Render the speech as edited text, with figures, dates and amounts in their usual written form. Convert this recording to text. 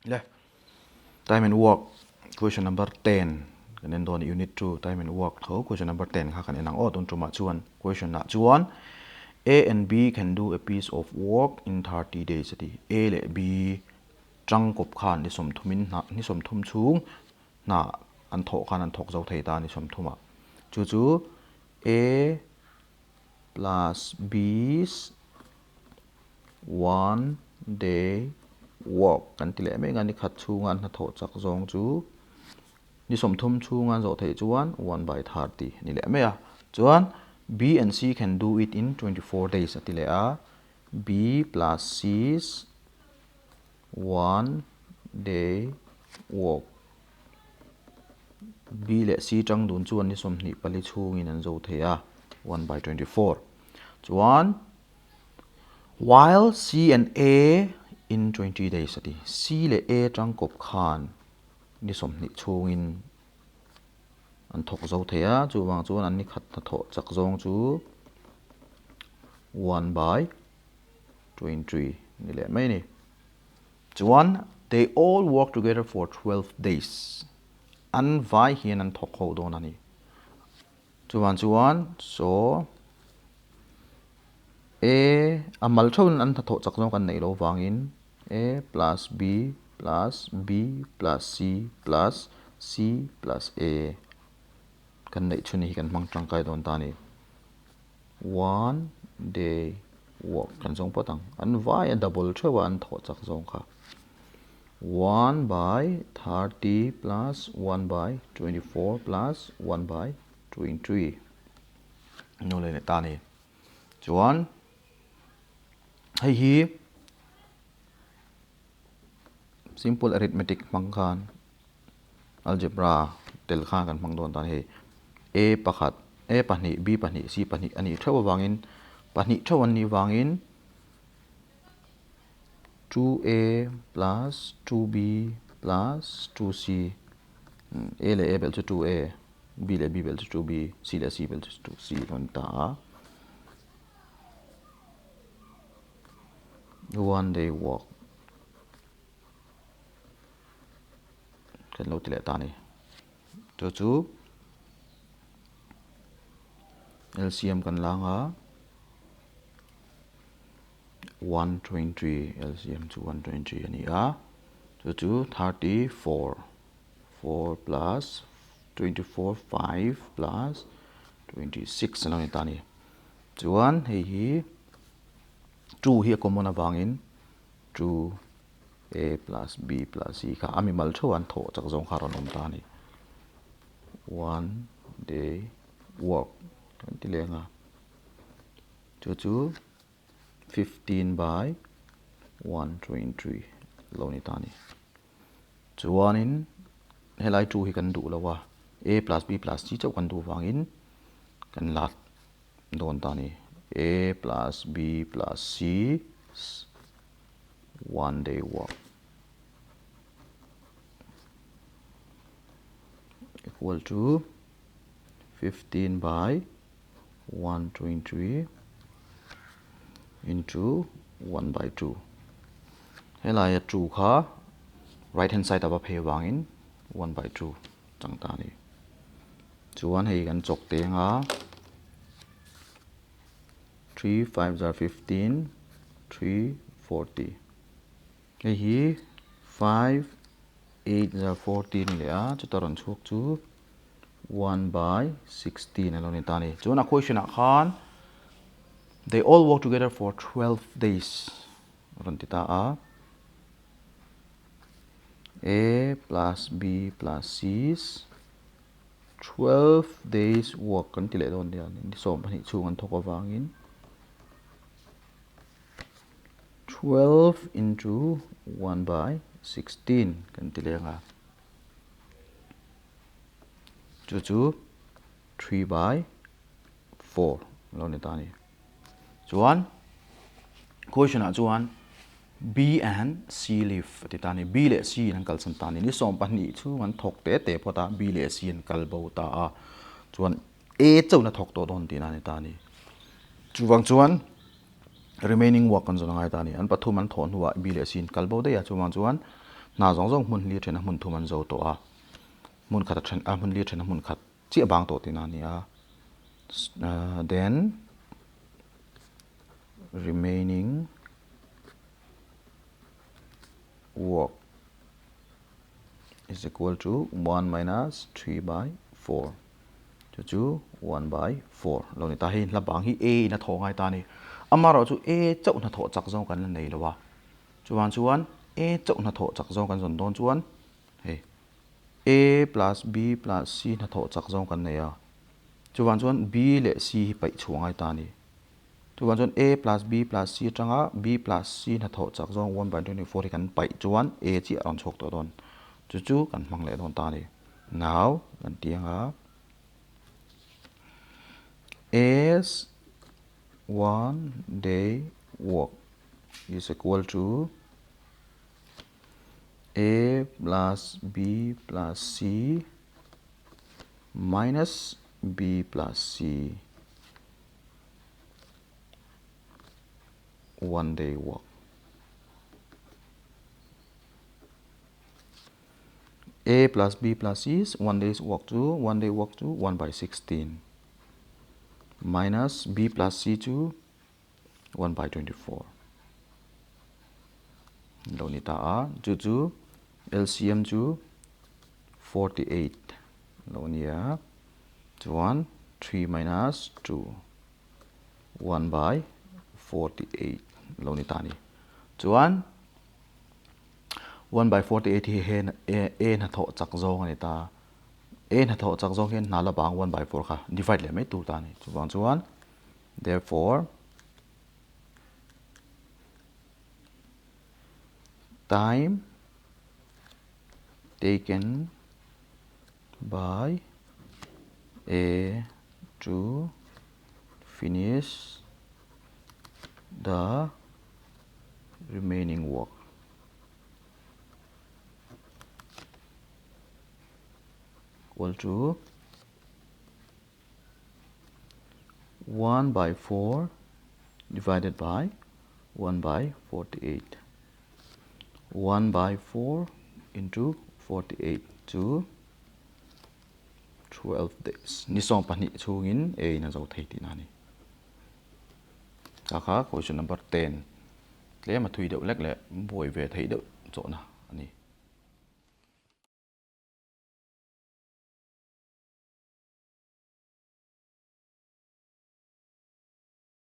Le Time and work question number 10 kan en dawn unit 2 time and work tho question number 10 kha kan en ang aw tun tumah chuan question ah chuan A and B can do a piece of work in 30 days ati A leh B tangkawp khan ni sawmthumin hna ni sawmthum chhung hna an thawh khan an thawk zo thei ta ni sawmthumah chu chu A plus B's one day work kan ti leh mek a ni khat chhunga an hnathawh chak zawng chu ni sawmthum chhunga an zawh theih chuan one by 30 a ni leh mai a chuan B and C can do it in 24 days a ti leh a B plus C's one day work B leh C tang dun chuan ni 24 chhungin an zo thei a 1 by 24 chuan While C and A in 20 days a ti. C leh A tangkawp khan ni 20 chhungin an thawk zo thei a, chuvang chuan an ni khat hnathawh chak zawng chu 1 by 20 ni leh mai a ni. Chuan they all work together for 12 days. An vai hian an thawk ho dawn a ni. Chuvang chuan saw A a mal theuhin an hnathawh chak zawng kan neih loh vangin A plus B plus B plus C plus C plus A kan neih chhun hi kan hmang tangkai dawn ta a ni. One day work kan zawng phawt ang. An vai a double theuh a an thawh chak zawng kha. 1 by 30 plus 1 by 24 plus 1 by 23 nu le ta ni chuan hei hi simple arithmetic hmang khan algebra tel khan kan hmang dawn tan hei a pakhat a pahnih b pahnih c pahnih ani theuh avangin pahnih theuh an nih vangin 2a plus 2b plus 2c a leh a belh chu 2a b leh b belh chu 2b c leh c belh chu 2c rawn ta a one day work kan lo ti leh ta ni chu chu LCM kan lang a 120 LCM chu 120 a ni a chu chu 34 4 plus 24 5 plus 26 a lo ni ta a ni chuan hei hi 2 hi a common avangin 2 a plus b plus c kha a mimal theuh an thawh chak zawng kha a rawn awm ta a ni one day work kan ti leng a. Chu chu 15 by 123 lo ni ta ni. Chuanin helai 2 hi kan duh lo a, a plus b plus c chauh kan duh vangin kan la dawn ta ni. A plus b plus c one day work equal to 15 by 123 into 1 by 2 helaia 2 kha right hand side ava phei wangin 1 by 2 chang ta ni chuan hei kan chawk te anga 3 5 zar 15 3 40 hei hi 5 8 zar 40 ni leh a chuta rawn chhuak chu 1 by 16 a lo ni ta a ni. Chuan a question ah khan they all work together for 12 days a rawn ti ta a. A plus B plus C is 12 days work kan ti leh dawn nia ni 12 chhung an thawk avangin 12 into 1 by 16 kan ti leng a. Chu chu 3 by 4 lo ni ta ni. Chuan question ah chuan B and C leave a ti ta ni. B leh C in an kalsan ta ni. Ni 12 chhung an thawk te te phawt a, B leh C an kal bo ta a. Chuan A chauhin a thawk tawh dawn tihna a ni ta ni. Chuvang chuan remaining work kan zawn a ngai ta ni. An pathum an thawh hnuah B leh C in kal bo daih a, chuvang chuan Hna zawng zawng hmun li thena hmun thum an zo tawh a, hmun khat a then a hmun li thena hmun khat chiah bang tawh tihna a ni a. Then remaining work is equal to 1 minus 3 by 4 chu chu 1 by 4 lo ni ta. Hei hla bang hi A in a thawh ngai ta a ni. Amaherawh chu A chauh hnathawh chak zawng kan la nei lo a. Chuvang chuan A chauh hnathawh chak zawng kan zawn dawn chuan hei A plus B plus C hnathawh chak zawng kan nei a. Chuvang chuan B leh C hi paih chhuah ngai ta a ni. Chuvang chuan A plus B plus C atanga B plus C hnathawh chak zawng 1 by 24 hi kan paih chuan A chiah a rawn chhuak tawh dawn. Chu chu kan hmang leh dawn ta a ni. Now kan ti ang a, A's one day work is equal to A plus B plus C minus B plus C one day work. A plus B plus C is one day's work to one day work to 1 by 16 minus B plus C to 1 by 24 lo ni ta a chu chu LCM chu 48 lo ni a chuan 3 minus 2 1 by 48 lo ni ta ni chuan 1 by 48 hi he a hnathawh chak zawng a ni ta a hnathawh chak zawng hian hna la bang 1 by 4 kha divide leh mai tur ta ni chuvang chuan Therefore, time taken by A to finish the remaining work equal to 1 by 4 divided by 1 by 48. 1 by 4 into 48 to 12 days. Ni sawm pahnih chhungin A in a zo thei tihna a ni. Ta kha question number 10 tlem a thui deuh lek leh buai ve theih deuh chawhna.